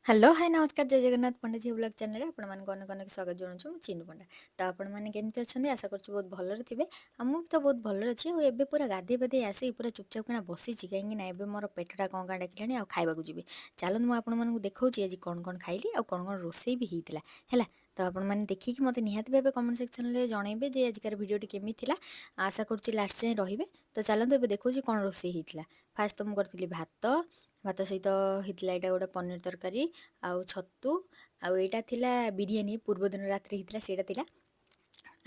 Hello, high, ନମସ୍କାର, ଜୟ ଜଗନ୍ନାଥ। ପଣ୍ଡା ଝିଅ blog ଚ୍ୟାନେଲରେ ଆପଣମାନଙ୍କୁ ଅନେକ ଅନେକ ସ୍ୱାଗତ ଜଣାଉଛି। ମୁଁ ଚିନୁ ପଣ୍ଡା। ତ ଆପଣମାନେ କେମିତି ଅଛନ୍ତି? ଆଶା କରୁଛି ବହୁତ ଭଲରେ ଥିବେ ଆଉ ମୁଁ ବି ତ ବହୁତ ଭଲରେ ଅଛି। ଆଉ ଏବେ ପୁରା ଗାଧେଇ ପାଧେଇ ଆସିକି ପୁରା ଚୁପଚାପ କିନା ବସିଛି, କାହିଁକି ନା ଏବେ ମୋର ପେଟଟା କଣ କାଁ ଡାକିଲାଣି ଆଉ ଖାଇବାକୁ ଯିବି। ଚାଲନ୍ତୁ, ମୁଁ ଆପଣମାନଙ୍କୁ ଦେଖାଉଛି ଆଜି କ'ଣ କ'ଣ ଖାଇଲି ଆଉ କ'ଣ କ'ଣ ରୋଷେଇ ବି ହେଇଥିଲା। ହେଲା ତ, ଆପଣମାନେ ଦେଖିକି ମୋତେ ନିହାତି ଭାବେ କମେଣ୍ଟ ସେକ୍ସନରେ ଜଣାଇବେ ଯେ ଆଜିକାର ଭିଡ଼ିଓଟି କେମିତି ଥିଲା। ଆଶା କରୁଛି ଲାଷ୍ଟ ଯାଏଁ ରହିବେ। ତ ଚାଲନ୍ତୁ, ଏବେ ଦେଖାଉଛି କ'ଣ ରୋଷେଇ ହେଇଥିଲା। ଫାଷ୍ଟ ତ ମୁଁ କରିଥିଲି ଭାତ। ଭାତ ସହିତ ହେଇଥିଲା ଏଇଟା ଗୋଟେ ପନିର ତରକାରୀ ଆଉ ଛତୁ, ଆଉ ଏଇଟା ଥିଲା ବିରିୟାନୀ, ପୂର୍ବ ଦିନ ରାତିରେ ହେଇଥିଲା ସେଇଟା ଥିଲା,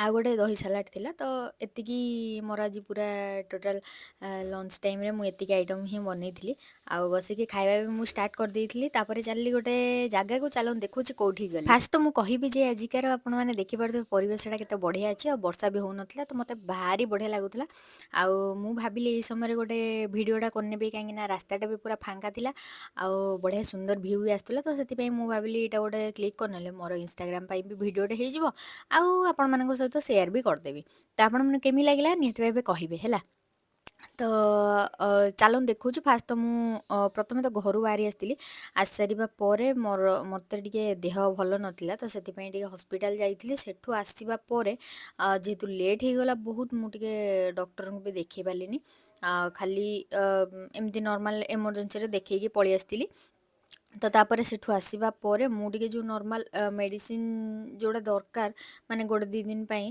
ଆଉ ଗୋଟେ ଦହି ସାଲାଡ଼ ଥିଲା। ତ ଏତିକି ମୋର ଆଜି ପୁରା ଟୋଟାଲ୍ ଲଞ୍ଚ ଟାଇମ୍ରେ ମୁଁ ଏତିକି ଆଇଟମ୍ ହିଁ ବନେଇଥିଲି ଆଉ ବସିକି ଖାଇବା ବି ମୁଁ ଷ୍ଟାର୍ଟ କରିଦେଇଥିଲି। ତାପରେ ଚାଲିଲି ଗୋଟେ ଜାଗାକୁ। ଚାଲନ୍ତୁ, ଦେଖୁଛି କେଉଁଠିକି ଗଲି। ଫାଷ୍ଟ ତ ମୁଁ କହିବି ଯେ ଆଜିକାର ଆପଣମାନେ ଦେଖିପାରୁଥିବେ ପରିବେଶଟା କେତେ ବଢ଼ିଆ ଅଛି ଆଉ ବର୍ଷା ବି ହେଉନଥିଲା, ତ ମୋତେ ଭାରି ବଢ଼ିଆ ଲାଗୁଥିଲା। ଆଉ ମୁଁ ଭାବିଲି ଏଇ ସମୟରେ ଗୋଟେ ଭିଡ଼ିଓଟା କରିନେବି, କାହିଁକିନା ରାସ୍ତାଟା ବି ପୁରା ଫାଙ୍କା ଥିଲା ଆଉ ବଢ଼ିଆ ସୁନ୍ଦର ଭ୍ୟୁ ବି ଆସୁଥିଲା। ତ ସେଥିପାଇଁ ମୁଁ ଭାବିଲି ଏଇଟା ଗୋଟେ କ୍ଲିକ୍ କରିନେଲେ ମୋର ଇନଷ୍ଟାଗ୍ରାମ ପାଇଁ ବି ଭିଡ଼ିଓଟେ ହେଇଯିବ ଆଉ ଆପଣମାନଙ୍କ ସହିତ ସେୟାର ବି କରିଦେବି। ତ ଆପଣମାନଙ୍କୁ କେମିତି ଲାଗିଲା, ନିହାତି ଭାବେ କହିବେ। ହେଲା ତ, ଚାଲନ୍ତୁ ଦେଖାଉଛି। ଫାଷ୍ଟ ତ ମୁଁ ପ୍ରଥମେ ତ ଘରୁ ବାହାରି ଆସିଥିଲି। ଆସି ସାରିବା ପରେ ମୋର ମୋତେ ଟିକେ ଦେହ ଭଲ ନଥିଲା, ତ ସେଥିପାଇଁ ଟିକେ ହସ୍ପିଟାଲ ଯାଇଥିଲି। ସେଠୁ ଆସିବା ପରେ ଯେହେତୁ ଲେଟ୍ ହେଇଗଲା ବହୁତ, ମୁଁ ଟିକେ ଡକ୍ଟରଙ୍କୁ ବି ଦେଖେଇ ପାରିଲିନି। ଖାଲି ଏମିତି ନର୍ମାଲ ଏମର୍ଜେନ୍ସିରେ ଦେଖେଇକି ପଳେଇ ଆସିଥିଲି। ତ ତାପରେ ସେଠୁ ଆସିବା ପରେ ମୁଁ ଟିକେ ଯେଉଁ ନର୍ମାଲ ମେଡ଼ିସିନ ଯେଉଁଟା ଦରକାର, ମାନେ ଗୋଟେ 2 ଦିନ ପାଇଁ,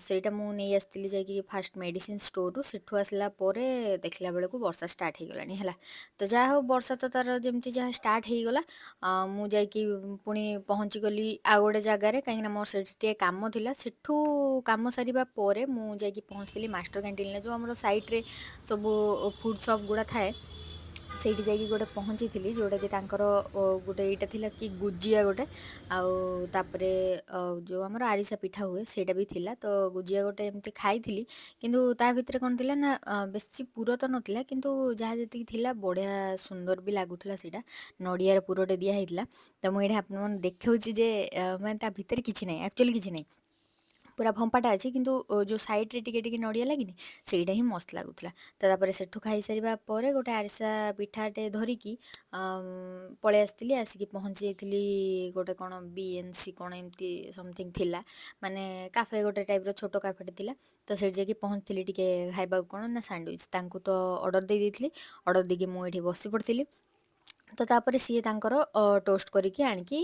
ସେଇଟା ମୁଁ ନେଇ ଆସିଥିଲି ଯାଇକି ଫାଷ୍ଟ ମେଡ଼ିସିନ ଷ୍ଟୋରରୁ। ସେଠୁ ଆସିଲା ପରେ ଦେଖିଲା ବେଳକୁ ବର୍ଷା ଷ୍ଟାର୍ଟ ହେଇଗଲାଣି। ହେଲା ତ, ଯାହା ହଉ, ବର୍ଷା ତ ତାର ଯେମିତି ଯାହା ଷ୍ଟାର୍ଟ ହେଇଗଲା। ମୁଁ ଯାଇକି ପୁଣି ପହଞ୍ଚିଗଲି ଆଉ ଗୋଟେ ଜାଗାରେ, କାହିଁକିନା ମୋର ସେଠି ଟିକେ କାମ ଥିଲା। ସେଠୁ କାମ ସାରିବା ପରେ ମୁଁ ଯାଇକି ପହଞ୍ଚିଲି ମାଷ୍ଟର କ୍ୟାଣ୍ଟିନରେ, ଯେଉଁ ଆମର ସାଇଡ଼୍ରେ ସବୁ ଫୁଡ଼୍ ସପ୍ ଗୁଡ଼ା ଥାଏ, ସେଇଠି ଯାଇକି ଗୋଟେ ପହଞ୍ଚିଥିଲି। ଯେଉଁଟାକି ତାଙ୍କର ଗୋଟେ ଏଇଟା ଥିଲା କି ଗୁଜିଆ ଗୋଟେ, ଆଉ ତାପରେ ଯେଉଁ ଆମର ଆରିସା ପିଠା ହୁଏ, ସେଇଟା ବି ଥିଲା। ତ ଗୁଜିଆ ଗୋଟେ ଏମିତି ଖାଇଥିଲି, କିନ୍ତୁ ତା ଭିତରେ କ'ଣ ଥିଲା ନା ବେଶୀ ପୁର ତ ନଥିଲା, କିନ୍ତୁ ଯାହା ଯେତିକି ଥିଲା ବଢ଼ିଆ ସୁନ୍ଦର ବି ଲାଗୁଥିଲା। ସେଇଟା ନଡ଼ିଆର ପୁରଟେ ଦିଆ ହେଇଥିଲା। ତ ମୁଁ ଏଇଟା ଆପଣମାନଙ୍କୁ ଦେଖାଉଛି ଯେ ମାନେ ତା ଭିତରେ କିଛି ନାହିଁ, ଆକ୍ଚୁଆଲି କିଛି ନାହିଁ, ପୁରା ଫମ୍ପାଟା ଅଛି, କିନ୍ତୁ ଯେଉଁ ସାଇଡ଼୍ରେ ଟିକେ ଟିକେ ନଡ଼ିଆ ଲାଗିନି, ସେଇଟା ହିଁ ମସ୍ତ ଲାଗୁଥିଲା। ତ ତାପରେ ସେଠୁ ଖାଇସାରିବା ପରେ ଗୋଟେ ଆରିସା ପିଠାଟେ ଧରିକି ପଳେଇ ଆସିଥିଲି। ଆସିକି ପହଞ୍ଚି ଯାଇଥିଲି ଗୋଟେ କ'ଣ ବିଏନ୍ସି କ'ଣ ଏମିତି ସମଥିଙ୍ଗ ଥିଲା, ମାନେ କାଫେ ଗୋଟେ ଟାଇପ୍ର ଛୋଟ କାଫେଟେ ଥିଲା। ତ ସେଇଠି ଯାଇକି ପହଞ୍ଚିଥିଲି ଟିକେ ଖାଇବାକୁ, କ'ଣ ନା ସାଣ୍ଡୱିଚ୍। ତାଙ୍କୁ ତ ଅର୍ଡ଼ର ଦେଇ ଦେଇଥିଲି। ଅର୍ଡ଼ର ଦେଇକି ମୁଁ ଏଠି ବସି ପଡ଼ିଥିଲି। ତ ତାପରେ ସିଏ ତାଙ୍କର ଟୋଷ୍ଟ କରିକି ଆଣିକି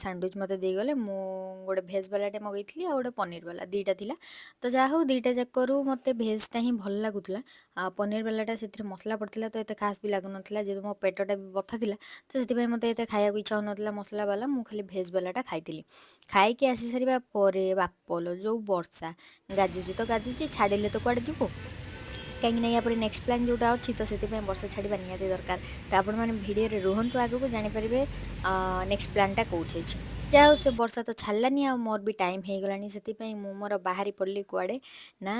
ସାଣ୍ଡୱିଚ୍ ମୋତେ ଦେଇଗଲେ। ମୁଁ ଗୋଟେ ଭେଜ୍ ବାଲାଟେ ମଗେଇଥିଲି ଆଉ ଗୋଟେ ପନିର ବାଲା, ଦୁଇଟା ଥିଲା। ତ ଯାହା ହଉ, ଦୁଇଟା ଯାକରୁ ମୋତେ ଭେଜ୍ଟା ହିଁ ଭଲ ଲାଗୁଥିଲା। ଆଉ ପନିର ବାଲାଟା ସେଥିରେ ମସଲା ପଡ଼ିଥିଲା, ତ ଏତେ ଖାସ୍ ବି ଲାଗୁନଥିଲା। ଯେହେତୁ ମୋ ପେଟଟା ବି ବଥା ଥିଲା, ତ ସେଥିପାଇଁ ମୋତେ ଏତେ ଖାଇବାକୁ ଇଚ୍ଛା ହେଉନଥିଲା ମସଲା ବାଲା। ମୁଁ ଖାଲି ଭେଜ୍ ବାଲାଟା ଖାଇଥିଲି। ଖାଇକି ଆସି ସାରିବା ପରେ ବାପଲୋ, ଯେଉଁ ବର୍ଷା ଗାଜୁଛି ତ ଗାଜୁଛି, ଛାଡ଼ିଲେ ତ କୁଆଡ଼େ ଯିବୁ, କାହିଁକି ନା ୟା ପରେ ନେକ୍ସଟ ପ୍ଲାନ୍ ଯେଉଁଟା ଅଛି, ତ ସେଥିପାଇଁ ବର୍ଷା ଛାଡ଼ିବା ନିହାତି ଦରକାର। ତ ଆପଣମାନେ ଭିଡ଼ିଓରେ ରୁହନ୍ତୁ, ଆଗକୁ ଜାଣିପାରିବେ ନେକ୍ସଟ ପ୍ଲାନ୍ଟା କେଉଁଠି ଅଛି। ଯାହା ହଉ, ସେ ବର୍ଷା ତ ଛାଡ଼ିଲାନି ଆଉ ମୋର ବି ଟାଇମ୍ ହେଇଗଲାଣି। ସେଥିପାଇଁ ମୁଁ ମୋର ବାହାରି ପଡ଼ିଲି କୁଆଡ଼େ ନା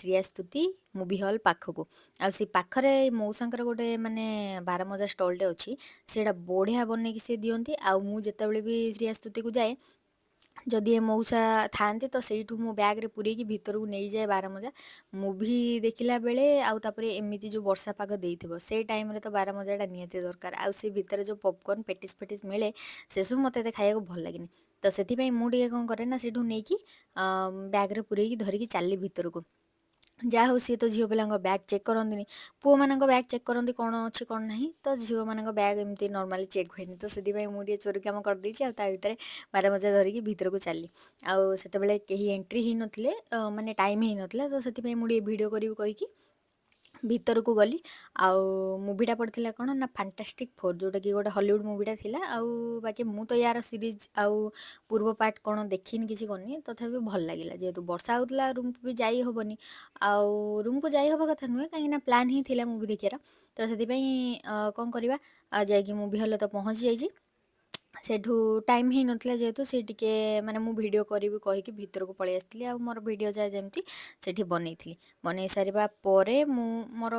ଶ୍ରୀୟାସ୍ତୁତି ମୁଭି ହଲ୍ ପାଖକୁ। ଆଉ ସେ ପାଖରେ ମଉସାଙ୍କର ଗୋଟେ ମାନେ ବାରମଜା ଷ୍ଟଲ୍ଟେ ଅଛି। ସେଇଟା ବଢ଼ିଆ ବନେଇକି ସେ ଦିଅନ୍ତି। ଆଉ ମୁଁ ଯେତେବେଳେ ବି ଶ୍ରୀୟାସ୍ତୁତିକୁ ଯାଏ, ଯଦି ଏ ମଉସା ଥାଆନ୍ତି, ତ ସେଇଠୁ ମୁଁ ବ୍ୟାଗ୍ରେ ପୂରେଇକି ଭିତରକୁ ନେଇଯାଏ ବାରମଜା ମୁଭି ଦେଖିଲା ବେଳେ। ଆଉ ତାପରେ ଏମିତି ଯେଉଁ ବର୍ଷା ପାଗ ଦେଇଥିବ, ସେଇ ଟାଇମ୍ରେ ତ ବାରମଜାଟା ନିହାତି ଦରକାର। ଆଉ ସେ ଭିତରେ ଯେଉଁ ପପକର୍ନ, ପେଟିସ୍ ଫେଟିସ୍ ମିଳେ, ସେସବୁ ମୋତେ ଏତେ ଖାଇବାକୁ ଭଲ ଲାଗେନି। ତ ସେଥିପାଇଁ ମୁଁ ଟିକେ କ'ଣ କରେ ନା ସେଇଠୁ ନେଇକି ବ୍ୟାଗ୍ରେ ପୂରେଇକି ଧରିକି ଚାଲିଲି ଭିତରକୁ। ଯାହା ହଉ, ସିଏ ତ ଝିଅ ପିଲାଙ୍କ ବ୍ୟାଗ୍ ଚେକ୍ କରନ୍ତିନି। ପୁଅମାନଙ୍କ ବ୍ୟାଗ୍ ଚେକ୍ କରନ୍ତି, କ'ଣ ଅଛି କ'ଣ ନାହିଁ। ତ ଝିଅମାନଙ୍କ ବ୍ୟାଗ୍ ଏମିତି ନର୍ମାଲି ଚେକ୍ ହୁଏନି। ତ ସେଥିପାଇଁ ମୁଁ ଟିକେ ଚୋରି କାମ କରିଦେଇଛି ଆଉ ତା ଭିତରେ ବାରମଜା ଧରିକି ଭିତରକୁ ଚାଲିଲି। ଆଉ ସେତେବେଳେ କେହି ଏଣ୍ଟ୍ରି ହେଇନଥିଲେ, ମାନେ ଟାଇମ୍ ହେଇନଥିଲା। ତ ସେଥିପାଇଁ ମୁଁ ଟିକେ ଭିଡ଼ିଓ କରିବି କହିକି ଭିତରକୁ ଗଲି। ଆଉ ମୁଭିଟା ପଡ଼ିଥିଲା କ'ଣ ନା ଫାଣ୍ଟାଷ୍ଟିକ୍ ଫୋର୍, ଯେଉଁଟାକି ଗୋଟେ ହଲିଉଡ଼ ମୁଭିଟା ଥିଲା। ଆଉ ବାକି ମୁଁ ତ ୟାର ସିରିଜ୍ ଆଉ ପୂର୍ବ ପାର୍ଟ କ'ଣ ଦେଖିନି, କିଛି କରିନି। ତଥାପି ଭଲ ଲାଗିଲା। ଯେହେତୁ ବର୍ଷା ହେଉଥିଲା, ରୁମ୍କୁ ବି ଯାଇ ହେବନି, ଆଉ ରୁମ୍କୁ ଯାଇ ହେବା କଥା ନୁହେଁ, କାହିଁକିନା ପ୍ଲାନ୍ ହିଁ ଥିଲା ମୁଭି ଦେଖିବାର। ତ ସେଥିପାଇଁ କ'ଣ କରିବା, ଆଉ ଯାଇକି ମୁଭି ହଲ୍ରେ ତ ପହଞ୍ଚି ଯାଇଛି। ସେଠୁ ଟାଇମ୍ ହେଇନଥିଲା ଯେହେତୁ, ସେ ଟିକେ ମାନେ ମୁଁ ଭିଡ଼ିଓ କରିବି କହିକି ଭିତରକୁ ପଳେଇ ଆସିଥିଲି। ଆଉ ମୋର ଭିଡ଼ିଓ ଯାହା ଯେମିତି ସେଠି ବନେଇଥିଲି। ବନେଇ ସାରିବା ପରେ ମୁଁ ମୋର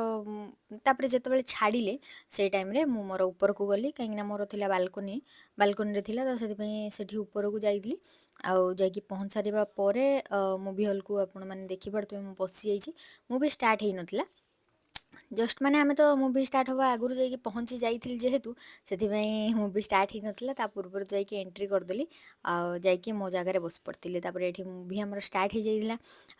ତାପରେ ଯେତେବେଳେ ଛାଡ଼ିଲେ, ସେଇ ଟାଇମ୍ରେ ମୁଁ ମୋର ଉପରକୁ ଗଲି, କାହିଁକିନା ମୋର ଥିଲା ବାଲକୋନି, ବାଲକୋନିରେ ଥିଲା। ତ ସେଥିପାଇଁ ସେଠି ଉପରକୁ ଯାଇଥିଲି। ଆଉ ଯାଇକି ପହଞ୍ଚି ସାରିବା ପରେ ମୁଭି ହଲ୍କୁ ଆପଣମାନେ ଦେଖିପାରୁଥିବେ, ମୁଁ ପଶିଯାଇଛି। ମୁଭି ଷ୍ଟାର୍ଟ ହେଇନଥିଲା। ଜଷ୍ଟ ମାନେ ଆମେ ତ ମୁଭି ଷ୍ଟାର୍ଟ ହେବା ଆଗରୁ ଯାଇକି ପହଞ୍ଚି ଯାଇଥିଲି ଯେହେତୁ, ସେଥିପାଇଁ ମୁଭି ଷ୍ଟାର୍ଟ ହେଇନଥିଲା, ତା ପୂର୍ବରୁ ଯାଇକି ଏଣ୍ଟ୍ରି କରିଦେଲି ଆଉ ଯାଇକି ମୋ ଜାଗାରେ ବସି ପଡ଼ିଥିଲି। ତାପରେ ଏଠି ମୁଭି ଆମର ଷ୍ଟାର୍ଟ ହେଇଯାଇଥିଲା।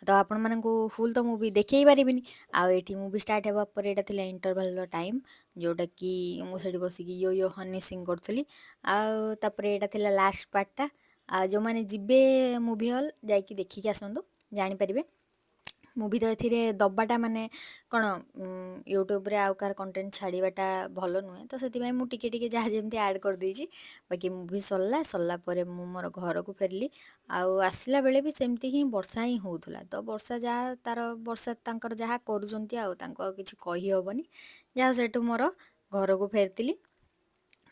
ତ ଆପଣମାନଙ୍କୁ ଫୁଲ୍ ତ ମୁଭି ଦେଖେଇ ପାରିବିନି। ଆଉ ଏଠି ମୁଭି ଷ୍ଟାର୍ଟ ହେବା ପରେ ଏଇଟା ଥିଲା ଇଣ୍ଟରଭାଲର ଟାଇମ୍, ଯେଉଁଟାକି ମୁଁ ସେଠି ବସିକି ୟୋ ୟୋ ହନି ସିଂ କରୁଥିଲି। ଆଉ ତାପରେ ଏଇଟା ଥିଲା ଲାଷ୍ଟ ପାର୍ଟଟା। ଆଉ ଯେଉଁମାନେ ଯିବେ ମୁଭି ହଲ୍, ଯାଇକି ଦେଖିକି ଆସନ୍ତୁ, ଜାଣିପାରିବେ। ମୁଭି ତ ଏଥିରେ ଦେବାଟା ମାନେ କ'ଣ, ୟୁଟ୍ୟୁବରେ ଆଉ କାହାର କଣ୍ଟେଣ୍ଟ ଛାଡ଼ିବାଟା ଭଲ ନୁହେଁ, ତ ସେଥିପାଇଁ ମୁଁ ଟିକେ ଟିକେ ଯାହା ଯେମିତି ଆଡ଼୍ କରିଦେଇଛି। ବାକି ମୁଭି ସରିଲା, ସରିଲା ପରେ ମୁଁ ମୋର ଘରକୁ ଫେରିଲି। ଆଉ ଆସିଲା ବେଳେ ବି ସେମିତି ହିଁ ବର୍ଷା ହିଁ ହେଉଥିଲା। ତ ବର୍ଷା ଯାହା ତାର ବର୍ଷା ତାଙ୍କର ଯାହା କରୁଛନ୍ତି, ଆଉ ତାଙ୍କୁ ଆଉ କିଛି କହିହେବନି। ଯାହା ସେଠୁ ମୋର ଘରକୁ ଫେରିଥିଲି।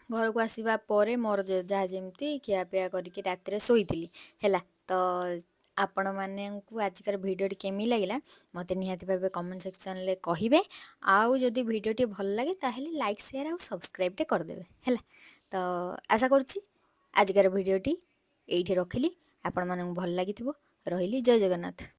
ଘରକୁ ଆସିବା ପରେ ମୋର ଯାହା ଯେମିତି ଖିଆପିଆ କରିକି ରାତିରେ ଶୋଇଥିଲି। ହେଲା ତ, ଆପଣମାନଙ୍କୁ ଆଜିକାର ଭିଡ଼ିଓଟି କେମିତି ଲାଗିଲା, ମୋତେ ନିହାତି ଭାବେ କମେଣ୍ଟ ସେକ୍ସନରେ କହିବେ। ଆଉ ଯଦି ଭିଡ଼ିଓଟି ଭଲ ଲାଗେ, ତାହେଲେ ଲାଇକ୍, ସେୟାର ଆଉ ସବସ୍କ୍ରାଇବ୍ଟେ କରିଦେବେ। ହେଲା ତ, ଆଶା କରୁଛି ଆଜିକାର ଭିଡ଼ିଓଟି ଏଇଠି ରଖିଲି, ଆପଣମାନଙ୍କୁ ଭଲ ଲାଗିଥିବ। ରହିଲି, ଜୟ ଜଗନ୍ନାଥ।